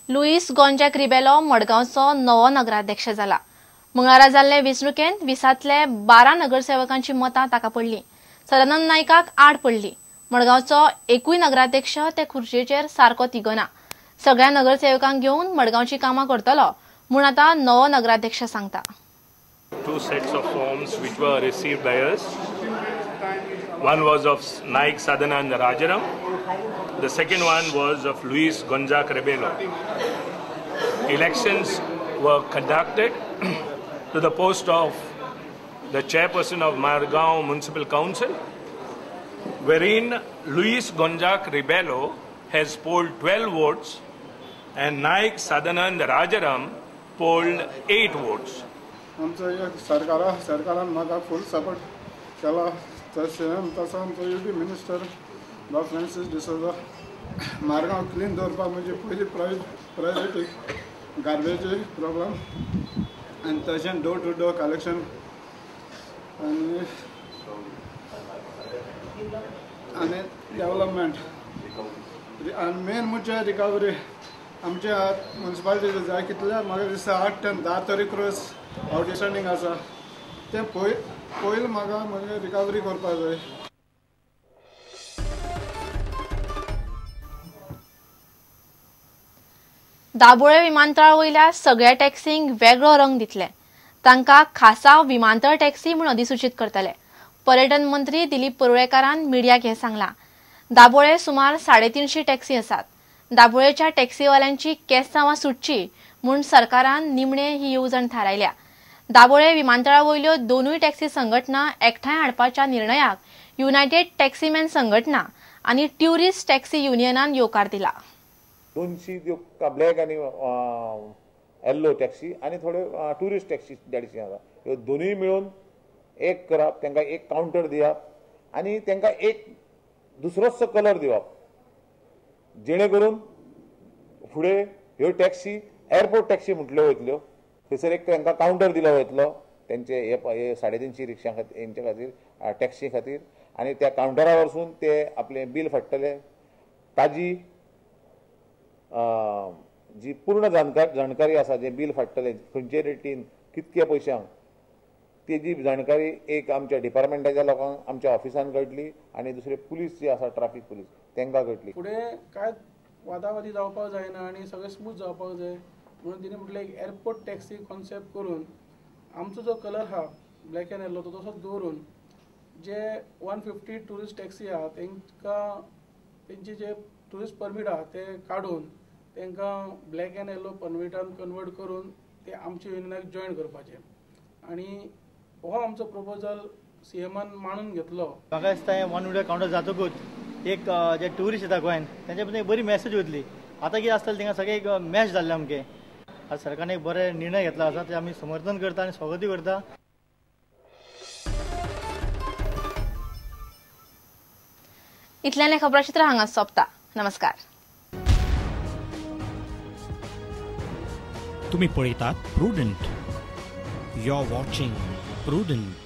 Luis गोंजाक Rebelo मडगांवचो नवो नगराध्यक्ष जाला. मंगळारा जाल्ले वेंचणुकेंत 20तले 12 नगरसेवकांची मतां ताका पडली. सदानंद नायकाक आड पडली. मडगांवचो एकूय नगराध्यक्ष ते खुर्चेचेर सारको तिगना. सगळ्या नगरसेवकांक घेवन मडगांवची कामां करतलो म्हूण आतां नवो नगराध्यक्ष सांगता. Two sets of forms which were received by us. One was of Naik Sadanand Rajaram. The second one was of Luis Gonzaga Rebelo. Elections were conducted to the post of the chairperson of Margao Municipal Council, wherein Luis Gonzaga Rebelo has polled 12 votes and Naik Sadanand Rajaram polled 8 votes. आमचो सरकारान म्हाका फूल support केला. तशें तसो आमचो UT minister डॉ Francis D'Souza. Margao clean दवरपाक म्हणजे पयली प्रायोरिटी गार्बेज प्रॉब्लम आनी तशें डोर टू डोर कलेक्शन आनी आनी डेवलपमेंट आनी मेन म्हणजे रिकवरी. आमच्या मुन्सिपालिटी जाय कितले म्हाका दिसता 8 ते 10 तरी क्रोस आउटस्टँडींग आसा. तें पयलीं म्हाका म्हणजे रिकवरी करपाक जाय. दाबोळे विमानतळा वयल्या सगळ्या टॅक्सींक वेगळो रंग दितले. तांकां खासा विमानतळ टॅक्सी म्हूण अधिसूचीत करतले. पर्यटन मंत्री दिलीप परुळेकारान मिडियाक हें सांगलां. दाबोळे सुमार 350 टॅक्सी आसात. दाबोळेच्या टॅक्सीवाल्यांची केस्तांवां सुटची म्हूण सरकारान निमणे ही येवजण थारायल्या. दाबोळे विमानतळा वयल्यो दोनूय टॅक्सी संघटना एकठांय हाडपाच्या निर्णयाक युनायटेड टॅक्सीमॅन संघटना आनी ट्युरिस्ट टॅक्सी युनियनान येवकार दिला. 200 त्यो ब्लॅक आनी येल्लो टॅक्सी आनी थोड्यो ट्युरिस्ट टॅक्सी 150 आसा. ह्यो दोनूय मेळून एक करप, तांकां एक कावंटर दिवप आनी तांकां एक दुसरोच कलर दिवप, जेणे करून फुडें ह्यो टॅक्सी एअरपोर्ट टॅक्सी म्हटल्यो वयतल्यो. थंयसर एक तांकां कावंटर दिलो वयतलो तेंचे हे 350 रिक्षा खातीर, हेंचे खातीर, टॅक्सी खातीर, आनी त्या कावंटरा वरसून ते आपलें बील फाडटले. ताजी जी पूर्ण जाणकारी आसा, जें बील फाडटले खंयचे रेटीन कितक्या पयशांक, तेजी जाणकारी एक आमच्या डिपार्टमेंटाच्या लोकांक आमच्या ऑफिसान कळटली आनी दुसरे पुलीस जे आसा ट्राफीक पुलीस तांकां कळटली. फुडें कांय वादावादी जावपाक जायना आनी सगळें स्मूथ जावपाक जाय म्हणून तिणें म्हटलें एक एअरपोर्ट टॅक्सी कॉन्सेप्ट करून आमचो जो कलर आहा ब्लॅक एंड येल्लो तो तसोच दवरून जे 150 ट्युरिस्ट टॅक्सी आहा तांकां तेंचे जे ट्युरिस्ट परमीट आहा ते काडून तांकां ब्लॅक एंड येल्लो परमिटान कन्वर्ट करून ते आमच्या युनियनाक जॉयन करपाचें. आनी हो आमचो प्रपोजल सीएमान मानून घेतलो. म्हाका दिसता हें वन विंडो कावंटर जातकूच एक जे ट्युरिस्ट येता गोंयान तेंच्या बद्दल एक बरी मॅसेज वयतली. आतां कितें आसतलें थिंगा सगळें एक मॅच जाल्लें आमचें. आतां सरकारान एक बरे निर्णय घेतला आसा, ते आमी समर्थन करता आनी स्वागतूय करता. इतल्यान खबराचित्र हांगा सोंपता. नमस्कार. तुम्ही पळयतात Prudent. You are watching Prudent.